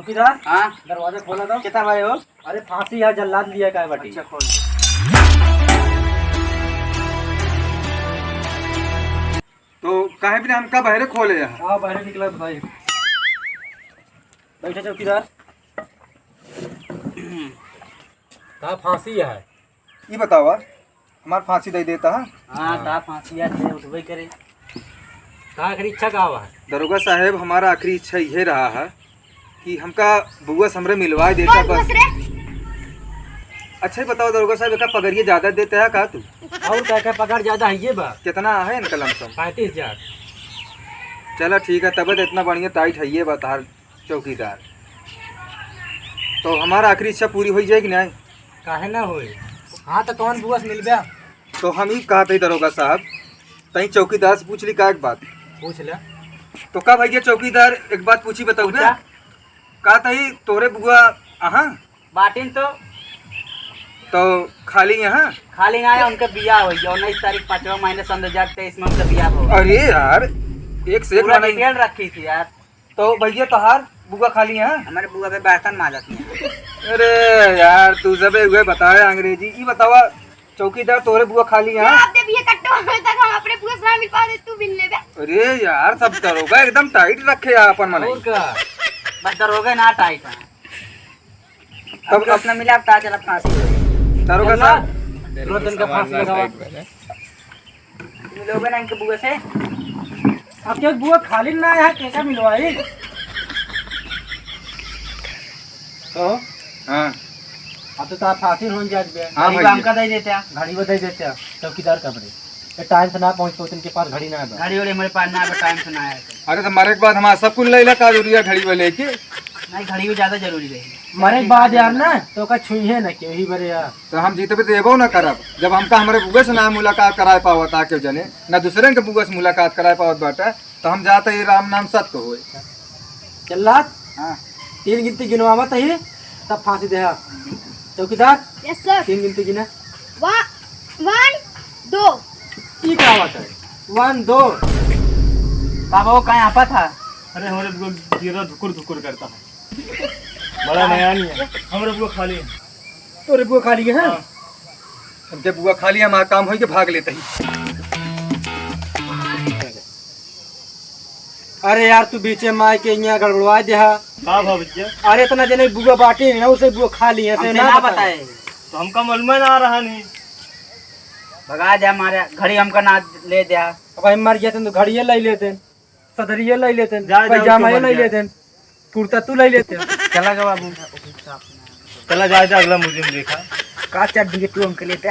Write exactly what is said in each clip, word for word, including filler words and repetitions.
चौकीदार, हाँ? दरवाजा खोला तो। कितना भाई हो? अरे, फांसी यार, जल्लाद लिया का है बाटी। अच्छा, खोल। तो काहे बिना हमका बहरे खोले यहाँ? हाँ, बहरे निकला भाई। बैठे चौकीदार। का फांसी है? ई बतावा, हमार फांसी दे देता है? हाँ, हाँ। ता फांसी यार, दे उठबे करे। ता आखिरी इच्छा का बा? दरोगा साहेब, हमारा आखिरी इच्छा यह रहा है कि हमका बुआ से हमरे मिलवा देता कौन बस। बुआ से रे? अच्छा ही बताओ दरोगा साहेब, एका पगड़िए ज्यादा देते हैं का तू? और का, का पगार ज्यादा है ये बा? कितना है इनका लमसम? पैंतीस हजार। चला ठीक है, तब तो इतना बढ़िया टाइट है ये बा तहार चौकीदार। तो हमारा आखिरी इच्छा पूरी हो जाए कि नहीं? काहे ना होई? हाँ, तो कौन बुआ से मिलबे? तो हम ही कहत हई दरोगा साहब, तई चौकीदार से पूछ ली का एक बात। पूछ ले। तो का भैया चौकीदार, एक बात पूछी, बताऊ बे? पूछा। का तई तोरे बुआ अहाँ? बाटिन तो। तो खाली यहाँ? खाली ना है, उनके बियाह होई, उन्नीस तारीख पाँचवा महीने सन दो हजार तेईस में उनके बियाह होगा। अरे यार, एक से एक पूरा बनाई। डिटेल रखी थी यार। तो भैया तोहार बुआ खाली है? हमारे बुआ पे बर्तन माजत नहीं। अरे यार, तू सबे उहे बतावे अंग्रेजी। ई बतावा चौकीदार, तोरे बुआ खाली है? जवाब दे भैया, कट्टो हमें तक हम अपने बुआ से ना मिल पावे, तू मिल लेबे। अरे यार, सब दरोगा एकदम टाइट रखे है अपन मनई। और का? बस दरोगा ना टाइट है। तब अब अपना मिला, अब ता चला फांसी हो। दरोगा साहब, तुरंत इनका फांसी लगावा। मिलोगे ना इनके बुआ से? अब के बुआ खाली ना है, केका मिलवाई? तो? हाँ। अब तो तार फांसी होन जात बे। हाँ घड़ी भैया। हमका दे देते हैं। घड़ी वो दे देते हैं, चौकीदार का बड़े। ये टाइम से ना पहुँच पाते, इनके पास घड़ी ना है। घड़ी वड़ी हमारे पास ना है, टाइम से ना आया। अरे तो मरे के बाद हमारा सब कुछ ले ला, का जरूरी है घड़ी वो लेके? नहीं, घड़ी वो ज्यादा जरूरी रही। मरे के बाद यार ना, तो का छुई है ना क्यों ही बरे यार। तो हम जीते भी देबो ना करब, जब हमका हमरे बुआ से ना मुलाकात कराए पावत आ क्यों जने, ना दूसरे के बुआ से मुलाकात कराए पावत बाटे, तो हम जाते ही राम नाम सत्य होए। जल्लाद, हाँ। तीन गिनती गिनवावत ही, तब फांसी दे। हाँ। चौकीदार, यस सर। तीन गिनती गिना। वा-, वन, दो। ई का बात है? वन, दो। बाबा, वो कहीं आपा था? अरे, हमारे बुआ जीरा धुकुर धुकुर करता है। बड़ा नया नहीं है। हमारे बुआ खाली है। तोरे बुआ खाली है? हाँ। हमके बुआ खाली है, हमारा काम होई के भाग लेते ही। अरे यार, तू बीचे माई के यहाँ गड़बड़वा दे हा। का भा भैया? अरे, इतना जने बुआ बाटी है ना, उसे बुआ खाली है, हमसे ना बताए। तो हमका मालूम ना रहा नहीं। भगा दे हमारे, घड़ी हमका ना ले दे। अब हम मर गया तो घड़िए ले लेते, सदरिए ले लेते, जाए, जाए, पैजामा तू मर ले गया। लेते, कुर्ता तू ले लेते। चला गया बाबू। चला जाए, जा अगला मुजरिम देखा। का चड्डी के तू हमके लेते?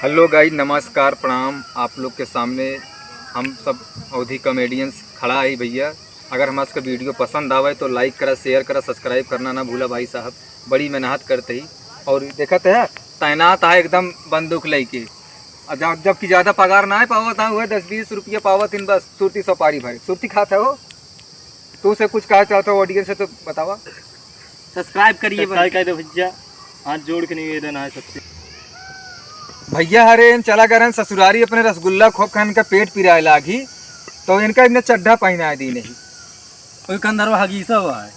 हेलो गाइस, नमस्कार, प्रणाम। आप लोग के सामने हम सब अवधी कॉमेडियंस खड़ा है भैया। अगर हमारे सबके वीडियो पसंद आवे तो लाइक करा, शेयर करा, सब्सक्राइब करना ना भूला भाई साहब, बड़ी मेहनत करते ही। और देखत है तैनात है एकदम बंदूक लेके। और जब, जबकि ज़्यादा पगार ना है पावत है, वह दस बीस रुपये पावत इन बस सुरती सपारी भरे। सुरती खात है हो? तू से कुछ कहा चाहता हो ऑडियंस से तो बतावा। सब्सक्राइब करिए सब्सक्राइब भाई। कर दो भैया, हाथ जोड़ के निवेदन है सबसे। भैया हरे इन चला गरन ससुरारी अपने रसगुल्ला खूब खान का पेट पिराए लागी, तो इनका इन्हें चड्ढा पहनाए दी नहीं। कोई कंदरवा हगीसा हुआ है।